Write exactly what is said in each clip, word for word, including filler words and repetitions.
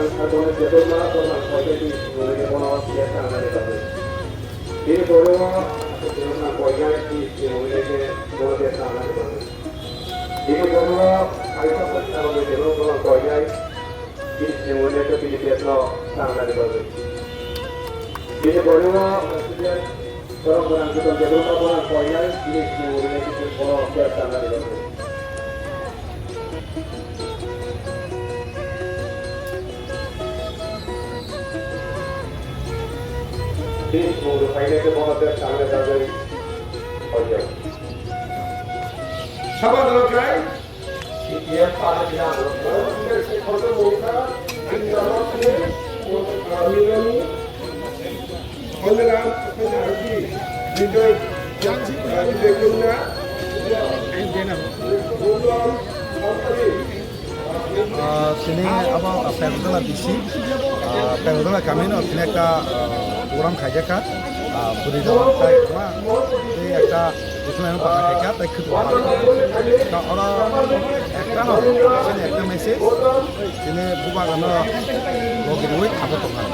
Bini pore o, bini pore o, Bini pore o, President, borok gwnang Jiton Debbarma, borok koinai, bini sini relationship borok khe tangnani bagwi. Bini sini phainai khe borok khe tangnani bagwi koinai. Sabha dolo kai. Ah, sini abo, ah, Pengdola D C, ah, Pengdola kamino sini ekta, ah, program khaijak kha, ah, bwrwi rok tai ma, tei ekta Buphang ang baka khaikha, tei khwtwma baka. Ta oro ekta no, chini ekta message, chini bubagra no logi rwi thapa tongkha.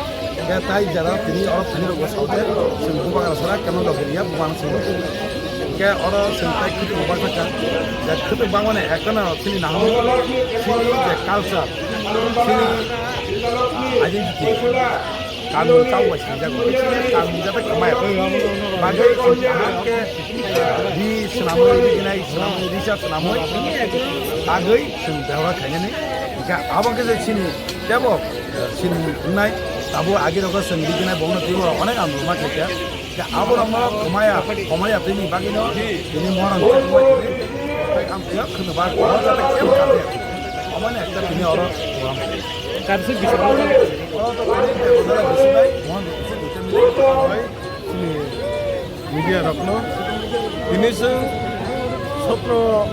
Khe tai jara tini oro thani rok bo saute, chwng bubagra sara kemo logi riya, bubagra sara. Khe oro chwng tai khwtwma baka kha, je khwtwma bangmani ekta no chini naham, chini je culture, chini identity. Kanmung chao bai swngjak, bisi kanmung jata khamai. Bagwi kaham khe, eh, ri swnamwi, ri gnai swnamwi, risa swnamwi, bagwi chwng behora khainani. Hingkhe abo khe je chini tebo, eh, chini wngnai, abo agi rogo chwng ri gnai bono twibo onek ang ma khaikha. Hingkhe abo rokno khumaya, khumaya tini bagwino tini morang chukmai tini. Tei ang twiya khwno ba, abo jata kebo khaikha. Omo ni ekta tini oro program. Kaisa bising. Oro to tini Degodala bisi bai, Mohan Bisi duita milai bai, chini media rokno. Tini chwng sotro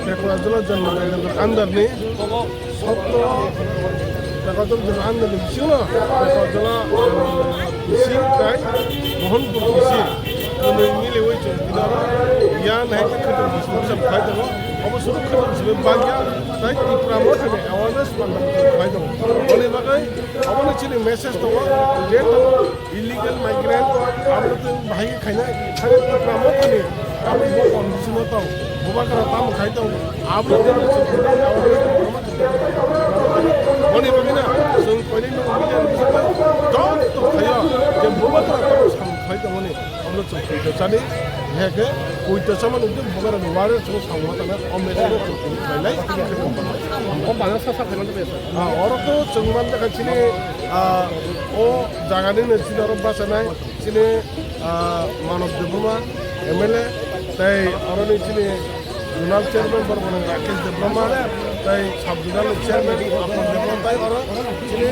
Tekwajala Janma Gandhi under ni, sotro Tekwajala Janma under ni bisingo Tekwajala Janma Gandhi bisi tai Mohanpur bisi. Kwnwi miliwi chwng tini oro ya nai khe khwtwng bisi moksa khai tongo. Obo suru khwtwng bisi bagya tai Tipra Mothani awareness program khai tongo. Oni bagwi obono chini message tongo je tongo illegal migrant, abo twi bahai khaina thani Tipra Mothani abo bo condition o tong, bubagra tamo khai tong, abo twi awareness program. Oni bagwi na chwng koinwi nung media ni bisingo joto khaio je bubagra tamo samung khai tongmani. Omo chwng poito chani, heke poito chamani undi bubagra ni wari chwng samung ma tangna, o message no chwng tini khlainai. Omo bana sa sa khaimani besa. Ah, oro to chwng man jakha chini, ah, o jaga ni no chini oro bachanai, chini, ah, Manob Debbarma, M L A, tei oro ni chini Zonal Chairman borok rok Rakesh Debbarma, tei Sub Zonal Chairman Apor Debbarma, tei oro chini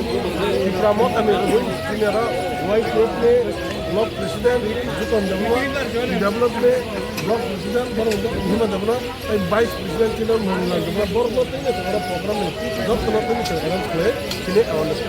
Tipra Mothani rwgwi chini oro Y P F ni Block President Jiton Debbarma, P W F ni Block President borok rok Hima Debbarma, tei Vice President chini Mohanlal Debbarma, borok rok tei oro program ni joto no tei arrange khlai chini awareness.